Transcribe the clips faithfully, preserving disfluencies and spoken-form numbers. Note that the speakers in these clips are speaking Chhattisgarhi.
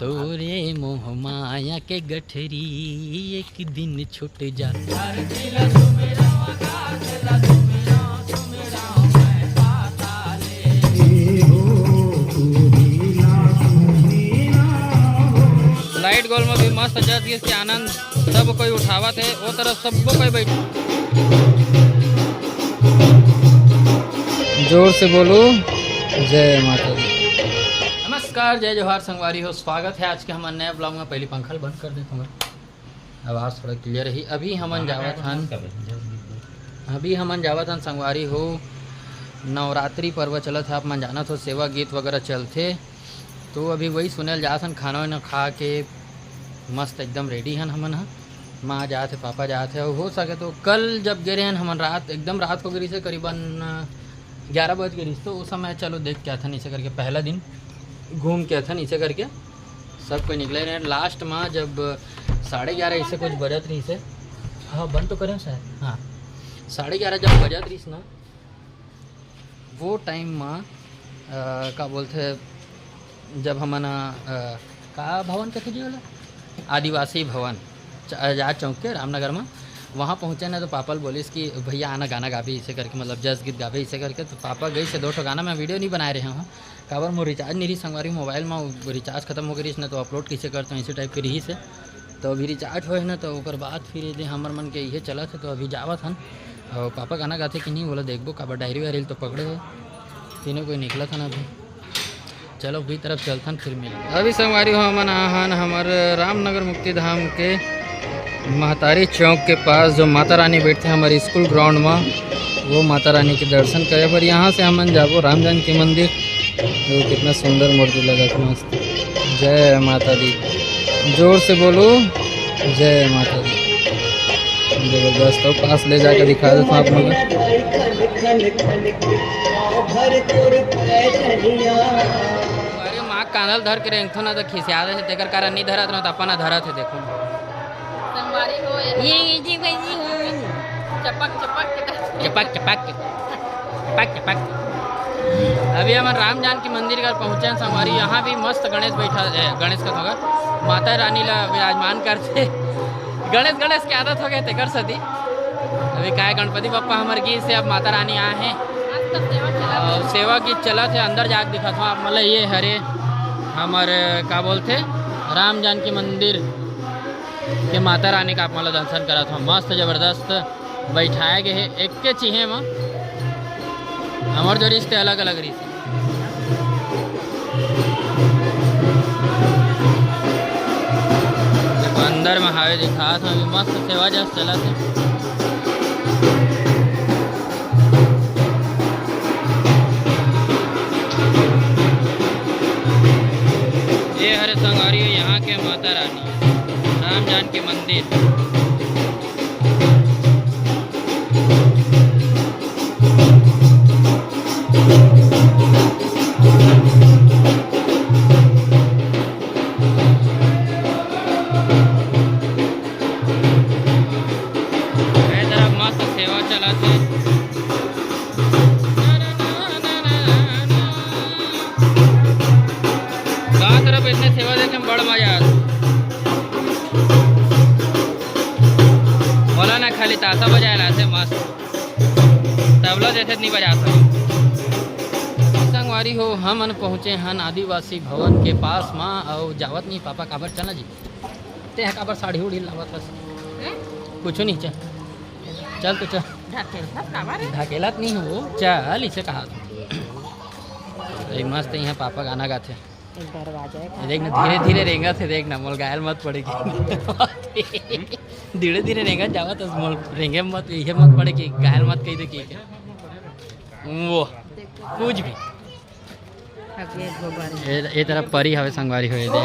तोरे मोह माया के गठरी एक दिन छूट जा। लाइट गोल में भी मस्त जस गीस के आनंद सब कोई उठावत हे। वो तरफ सबको कोई बैठ। जोर से बोलो, जय माता दी। नमस्कार, जय जोहार संगवारी हो, स्वागत है आज के हमर नए ब्लॉग में। पहली पंखा ल बंद कर देथों मैं, आवाज़ थोड़ा क्लियर रही। अभी हमन जावत हन, अभी हमन जावत हन संगवारी हो, नवरात्रि पर्व चलत है, आप मन जानत हो, सेवा गीत वगैरह चलथे। तो अभी वही सुने ल जात हन, खाना वाना खा के मस्त एकदम रेडी हन हमन ह। माँ जात हे, पापा जात हे, अउ हो सके तो कल जब गे रहेन हमन, रात, एकदम रात हो गे रहिस हे, करीबन ग्यारह बज गे रहिस, तो उस समय चलो देख के आथन, इसे करके पहला दिन घूम के आथन, इसे करके सब कोई निकले रहे। लास्ट में जब साढ़े ग्यारह इसे कुछ बजत रहिस हे, हाँ, बंद तो करें शायद, हाँ, साढ़े ग्यारह जब बजत रहिस ना, वो टाइम म, अ, का बोलथे, जब हमन, अ, का भवन कथे जी ओला? आदिवासी भवन, च-, आजाद चौक के रामनगर म, वहाँ पहुँचे ना, तो पापा ल बोलिस कि भैया आना, गाना गाबे इसे करके, मतलब जस गीत गाबे इसे करके। तो पापा गइस हे, दो ठो गाना मैं वीडियो नहीं बनाए रहे हूँ, काबर मोर रिचार्ज नहीं रही संगवारी, मोबाइल में रिचार्ज खत्म हो गई रहिस ना, तो अपलोड कैसे करते हैं, इसी टाइप के रहिस हे। तो अभी रिचार्ज होए ना, तो ओकर बाद फिर यदि हमर मन के इहे चलत हे, तो अभी जावत हन। और पापा गाना गाथे कि नहीं, बोला देखबो, काबर डायरी वायरी तो पकड़े हे, तीनों कोई निकलत हन अभी। चलो, भी तरफ चलथन, फिर मिल। अभी संगवारी हो, हमन आहन हमर रामनगर मुक्ति धाम के महतारी चौक के पास, जो माता रानी बैठथे हमर स्कूल ग्राउंड में, वो माता रानी के दर्शन करे बर। यहाँ से हमन जाबो राम जानकी मंदिर। देखो कितना सुंदर मूर्ति लगत हे, मस्त। जय माता दी, जोर से बोलो, जय माता दी। जबरदस्त हो, पास ले जाके दिखा देता हूँ आप लोग। अरे माँ, कांदा ल धर के रेंगथो ना तो खिसिया देथे, तेकर कारण नहीं धरत ना, तो अपन धरत हे, देखो। संगवारी हो, ये, ये जी भाई जी हो। चपक, चपक, चपक। चपक, चपक, चपक, चपक। अभी हमन राम जानकी मंदिर कर पहुँचे हैं संगवारी। यहाँ भी मस्त गणेश बैठा, ए, गणेश का होगा, माता रानी ला विराजमान करथे। गणेश, गणेश के आदत हो गए तेकर सती। अभी काय गणपति बप्पा हमर गीत से अब माता रानी आए हैं। और सेवा गीत चलत हे, अंदर जाके दिखात हूँ आप, मतलब ये हरे हमर का बोलथे, राम जानकी मंदिर के माता रानी का आप मन ल दर्शन करत हव। मस्त जबरदस्त बैठाए गे हे, एक के चीहे म। हमर जो रिश्ते अलग अलग रिश्ते। देखो, अंदर में हावे दिखात हव, अभी मस्त सेवा जस चलत हे। ये हरे संगवारी हो यहाँ के माता रानी। राम जानकी मंदिर। ए तरफ मस्त सेवा चलत हे। गाँव तरफ इतने सेवा देखे में बड़ मजा आथे। बोला ना, खाली ताशा बजाए ला आथे मस्त। तबला देथे त नहीं बजा सके। संगवारी हो, हमन पहुँचे हन आदिवासी भवन के पास मा, अउ जावत नहीं पापा काबर, चलना जी। ते ह काबर साड़ी उड़ी लावत हस? हैं? कुछ नहीं, चल। चल तो चल। ढकेलत हस काबर रे? ढकेलत नहीं हो, चल, इसे कहा। ए मस्त यहाँ पापा गाना गाथे। एक दरवाजा है। ये देख ना, धीरे धीरे रेंगत हे, देख ना, मोल घायल मत पड़ेगी। धीरे धीरे रेंगत जावत हस, मोल रेंगे मत, ये मत पड़ेगी, घायल मत कही दे की। वो कुछ भी। अभी एक गो बार। ए, ए तरफ परी हवे संगवारी हो, ए दे।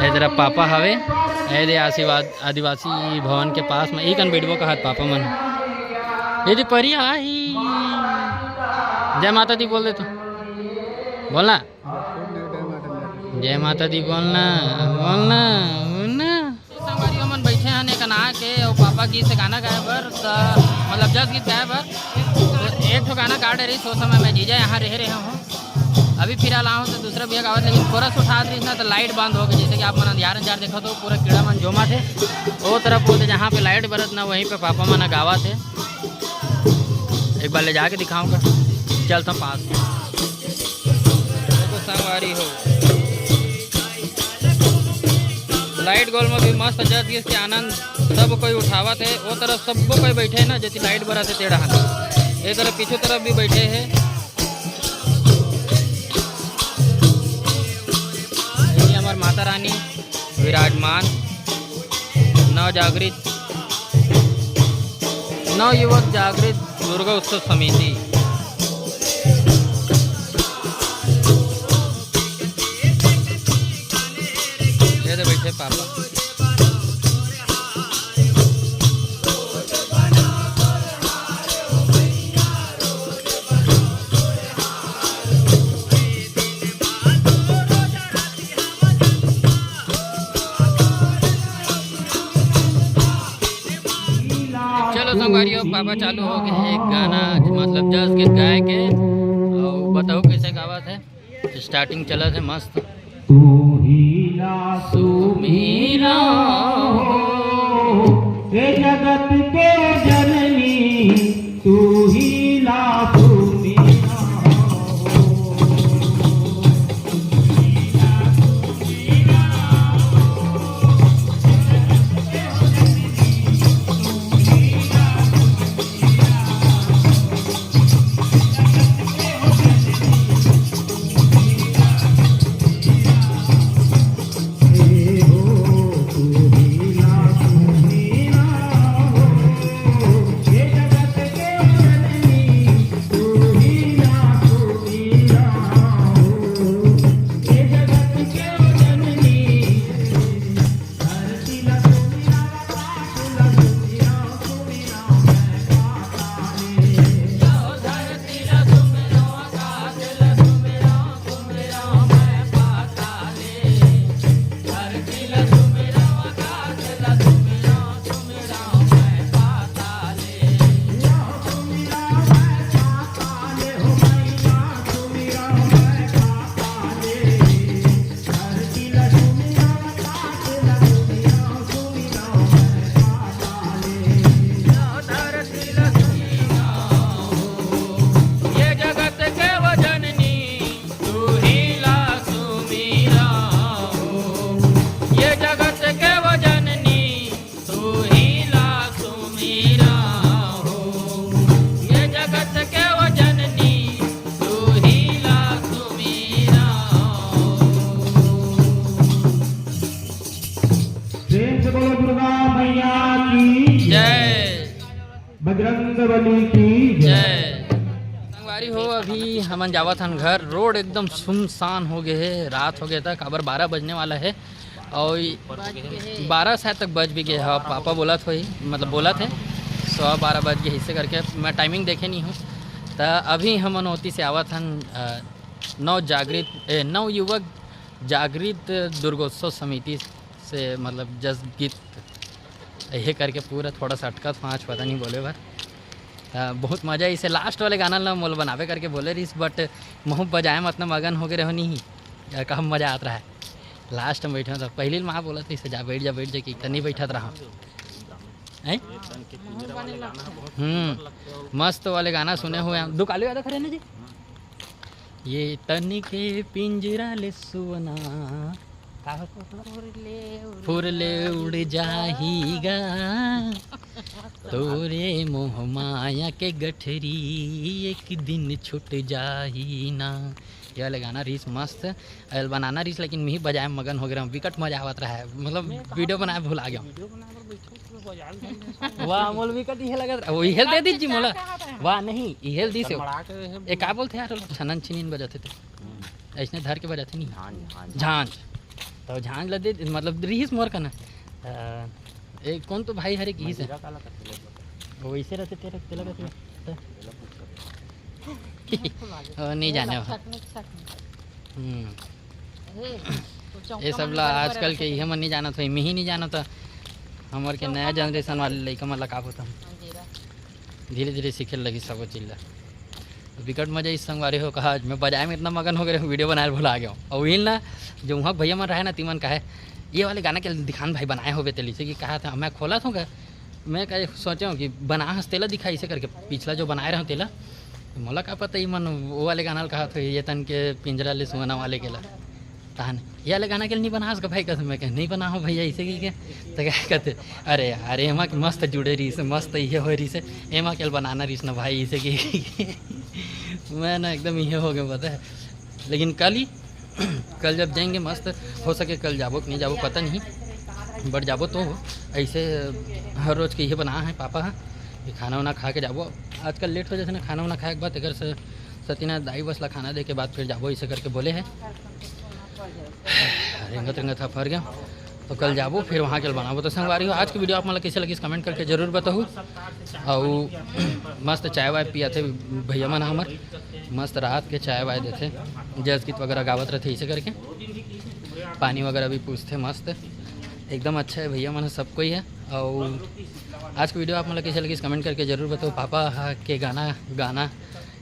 ए तरफ पापा हवे, ए दे आशीर्वाद आदिवासी भवन के पास में। ई कन बैठबो कहत पापा मन। ए दे परी आही। जय माता दी बोल दे तो। बोलना। जय माता दी बोलना, बोलना, बोलना। संगवारी मन बैठे हन एक ना के, अउ पापा गीत से गाना गाए बर, त मतलब जस गीत गाए बर। तो एक ठो गाना गा डरिस, ओ समय मैं जीजा यहाँ रह रहे हूँ। अभी फिलहाल आहूँ तो दूसरा भैया गावत, लेकिन कोरस उठात रहिस ना तो लाइट बंद हो गई। जैसे कि आप मन अंधियार अंधियार देखत हो, पूरा कीड़ा मन झूमत हे। वो तरफ वो जहाँ पे लाइट बरत ना, वहीं पे पापा मन गावत हे। एक बार ले जाके दिखाऊंगा, चलता पास। देखो संगवारी हो, लाइट गोल में भी मस्त जस गीस के आनंद सब कोई उठावत हे। वो तरफ सबो कोई बैठे हे ना, जैसे लाइट बरत हे तेड़ा, ये तरफ पीछू तरफ भी बैठे हे। ये हमार माता रानी विराजमान, नव जागृत, नव युवक जागृत दुर्गा उत्सव समिति। ये दे बैठे पापा। चलो संगवारी हो, पापा चालू हो गए हैं गाना, मतलब जस गीत गाए के। और बताओ कैसे गावत है, स्टार्टिंग चलत है मस्त। तू ही ना सुमेरा हो, हे जगत के जननी, तू ही ना सुमेरा हो। ये जगत के वो जननी, तू ही ला सुमीरा हो। ये जगत के वो जननी, तू ही ला सुमीरा हो। ये जगत के वो जननी, तू ही ला सुमीरा हो। प्रेम से बोलो दुर्गा मैया की जय। बजरंग बली की जय। जय। संगवारी हो, अभी हमन जावत हन घर। रोड एकदम सुनसान हो गए हे, रात हो गए था, काबर बारह बजने वाला है। और बारह शायद तक बज भी गए, हाँ, पापा बोलत होही, मतलब बोलत हे, सवा बारह बज गए, इसे करके मैं टाइमिंग देखे नहीं हूँ। तो अभी हमन ओती से आवत हन, अ, नव जागृत, ए, नव युवक जागृत दुर्गोत्सव समिति से, मतलब जस गीत ये करके पूरा थोड़ा सा अटकत पाँच पता नहीं बोले बर। अ, बहुत मजा इसे लास्ट वाले गाना ला मोल बनावे करके बोले रहीस, but महू बजाए में अतना मगन हो गए रहो नहीं, अ, कहम मजा आत रहा है। लास्ट में बैठे तो पहली माँ बोला था इसे जा बैठ जा, बैठ जा, कि इतना नहीं बैठत रहा। हैं? हम्म, मस्त वाले गाना सुने हुए हैं। दो काली वाला खड़े ना जी। ये तन के पिंजरा ले सुअना, का हो? फुरले उड़ फुरले उड़ जाही गा, तोरे मोह माया के गठरी एक दिन छूट जाही ना। ये वाले गाना रहीस मस्त, अल बनाना रहीस, लेकिन मैं ही बजाए में मगन हो गया हूँ, विकट मजा आवत रहा है, मतलब मैं कहा वीडियो बनाए भुला गया हूँ। वीडियो बनाए बर बैठे, पूरा बाजार घूम रहे हैं। वाह, मोल विकट इहे लगत रहा, वो इहे दे दीजिए मोला। वाह, नहीं, इहे दी से। गड़बड़ा के रहे हैं। ए, का बोलते हैं यार, छनन छिनिन बजत है तो। हम्म। ऐसने धर के बजाथे नहीं। झांझ, झांझ। झांझ। तो झांझ ल दे, मतलब रिहिस मोर कना। अ, ए, कौन तो भाई हरे की से? मजीरा काला करथे ले बता। वो वैसे रहते तेरे, तेला कहते हैं। तो तेला पूछ कर। ओ, नहीं जाने हो। छटने, छटने। हम्म। ए, तो चौका ये सब मन ला गड़बड़ आजकल के रहथे। इहे मन नहीं जानत हो, मैं ही नहीं जानत हो। हमर के नया जनरेशन वाले लइका मन ला का बताऊं। अंधेरा। धीरे-धीरे सीखे लगी सब चीज ला। बिकट मजा आइस संगवारी हो। कहा आज मैं बजाए में इतना मगन हो गे रहेंव, वीडियो बनाए भुला गेंव। अउ इही ला जो उहाँ भैया मन रहे ना, तिमन कहे, "ये वाले गाना के दिखान भाई, बनाए होबे तेला।" अइसे कि कहा था, मैं खोलत हों, मैं कहे सोचेंव कि बना हस तेला दिखा, अइसे करके पिछला जो बनाए रहेंव तेला। मोला का पता इमन वो वाले गाना ल कहत होही, ये तन के पिंजरा ले सुअना वाले के ला। तहन ये वाले गाना के ल नहीं बनास का भाई? कहे, मैं कहे, "नहीं बनाहूँ भैया," अइसे कहिके। त का कहथे, "अरे यार, एमा के मस्त जुड़े रहिस, मस्त इहे होए रहिस, एमा के ल बनाना रहिस ना भाई," अइसे कहिके। मैं ना एकदम इहे हो गेंव, पता है। लेकिन कल ही, कल जब जाएंगे मस्त, हो सके कल जाबो कि नहीं जाबो पता नहीं, but जाबो तो। अइसे हर रोज के इहे बना है पापा ह कि खाना वाना खा के जाबो। आजकल लेट हो जाथे ना खाना वाना खाए के बाद, तेकर से सतीनाथ दाई बस ला खाना दे के बाद फिर जाबो, अइसे करके बोले है। रेंगत रेंगत हांफ गेंव, तो कल जाबो फिर वहाँ के बनाबो। तो संगवारी हो, आज के वीडियो आप मन ला कइसे लगिस, comment करके जरूर बताहू। अउ मस्त चाय वाय पियाथे भैया मन हमर, मस्त रात के चाय वाय देथे, जस गीत वगैरह गावत रहिथे, अइसे करके पानी वगैरह भी पूछथे, मस्त एकदम अच्छा है। भैया मन सब कोई है। अउ आज के वीडियो आप मन ला कइसे लगिस, comment करके जरूर बताहू। पापा ह के गाना, गाना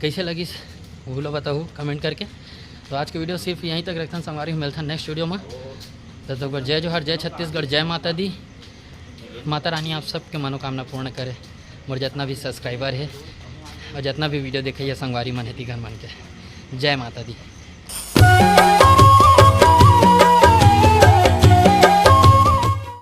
कइसे लगिस, वो ला बताहू comment करके। तो आज के वीडियो सिर्फ यहीं तक रखथन संगवारी हो, मिलथन next वीडियो में। तब तक बर जय जोहार, जय छत्तीसगढ़, जय माता दी। माता रानी आप सबके मनोकामना पूर्ण करे। मोर जितना भी subscriber है और जितना भी वीडियो देखे, ये संगवारी मन है, तिकर मन के जय माता दी।